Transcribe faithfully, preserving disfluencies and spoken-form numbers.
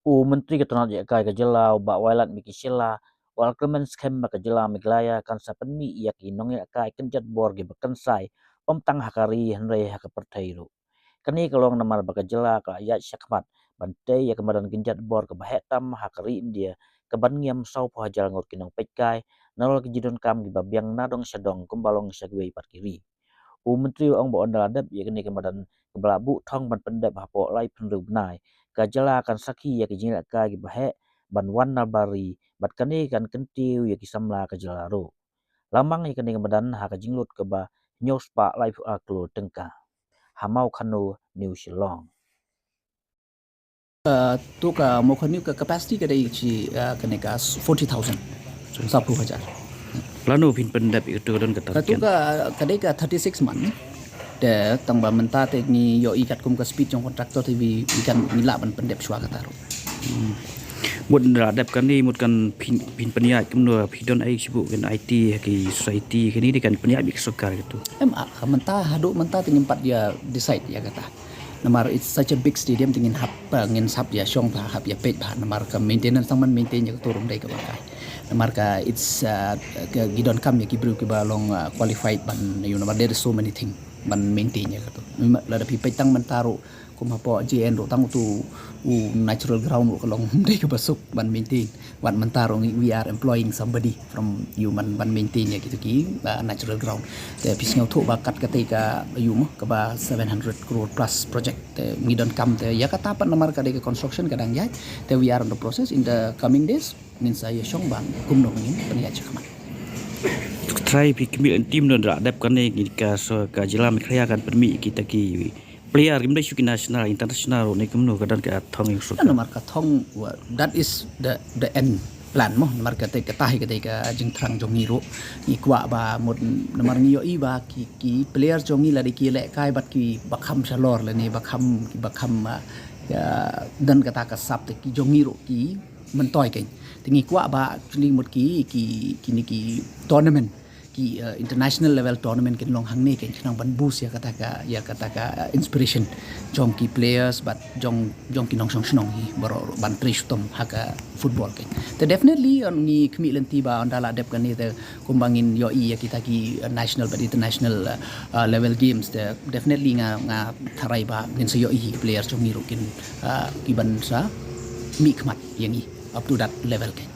U Myntri ka tnat ïakai ka jylla u Bah Wailadmiki Shylla u la kyrmen skhem ba ka jylla Meghalaya kan sa pynmih ïa ki nongïakai kynjat bor kiba kynsai, ym tang ha ka ri hynrei ha ka pyrthei ruh. Kane ka long namar ba ka jylla ka la ïaid shakhmat ban tei ïa ka madan kynjat bor kaba heh tam ha ka ri India, kaban ngiam sawphew hajar ngut ki nongpeitkai, nalor ki jingdonkam kiba biang na dong sha dong kumba long sha kiwei pat ki ri. U Myntri u ong ba ynda la dep ïa kane ka madan kaba la buh thong ban pyndep hapoh laiphew hynriew bnai, ka jylla kan sakhi ïa ki jingïalehkai kiba heh ban wan na bar ri, bad kane kan kyntiew ïa ki samla ka jylla ruh. La mang ïa kane ka madan ha ka jinglut kaba hynñiew spah laiphew ar klur tyngka. Ha Mawkhanu, News Shillong. Uh, to ka Mawkhanu ka capacity ka dei shi, uh, kane ka forty thousand. Sawphew hajar. Lano phin pyndep ïa kato, don ka target? Kato ka, ka dei ka thirty-six month. Te tang ba mynta te ngi ïohi katkum ka speed jong contractor te wi, wi kan ngi lah ban pyndep shuwa kata ruh. Hmm. Mut ynda la dep kane, mut kan phin, phin pynïaid kumno, phi don ai shibun kan I T ha ki society, kane dei kan pynïaid bad ka sorkar kato? Em, ah, ka mynta, haduh mynta te ngim pat ïa decide ïa kata. Namar it's such a big stadium, te ngin hap, uh, ngin sap ïa shong bha, hap ïa peit bha. Namar ka maintenance tang ban maintain ïa kato ruh ym dei kaba kai. Namar ka it's, uh, ka, ki donkam ïa ki briew kiba long, uh, qualified ban, you know, but there is so many thing ban maintain ïa kato. Lada phi peit tang mynta ruh, kum hapoh J N ruh tang uto u natural ground ruh ka long ym dei kaba suk ban maintain. Wat mynta ruh ngi, we are employing somebody from, you know, ban, ban maintain ïa kito ki, uh, natural ground. Te phi sngewthuh ba kat kata ka, you know, kaba seven hundred crore plus project. Te ngi donkam te ïa kata pat namar ka dei ka construction ka dang ïaid. Te we are in the process, in the coming days ngin sa ïa shong ba kumno ngin pynïaid shakhmat. Trai phi khmih lynti, ynda la dep kane, ngi ka, so, ka jylla Meghalaya kan pynmih kita ki player, kim dei shuh ki national, international ruh ne kumno, ka don ka thong ïa ka sorkar? Namar ka thong, wa-, that is the, the end plan mo. Namar kata, kata hi kata ka jingthrang jong ngi ruh. Ngi kwah ba mut, namar ngi ïohi ba ki, ki player jong ngi lada ki lehkai bad kiba kham shalor lane ba kham, kiba kham, uh, ïa, don kata ka sap te ki jong ngi ruh ki myntoi kein. Te ngi kwah ba actually mut ki, ki, kine ki tournament, ki, uh, international level tournament kin long hangne kein, khnang ban boost ïa kata ka, ïa kata ka, uh, inspiration jong ki players bad jong, jong ki nongshong shnong hi baroh ruh ban trei shitom ha ka football kein. Te definitely, uh, ngi khmih lynti ba ynda la dep kane te kumba ngin ïohi ïa kita ki, uh, national bad international, uh, uh, level games, te definitely nga, nga tharai ba ngin sa ïohi players jong ngi ruh kin, uh, ki ban sa mihkhmat ïa ngi up to that level kein.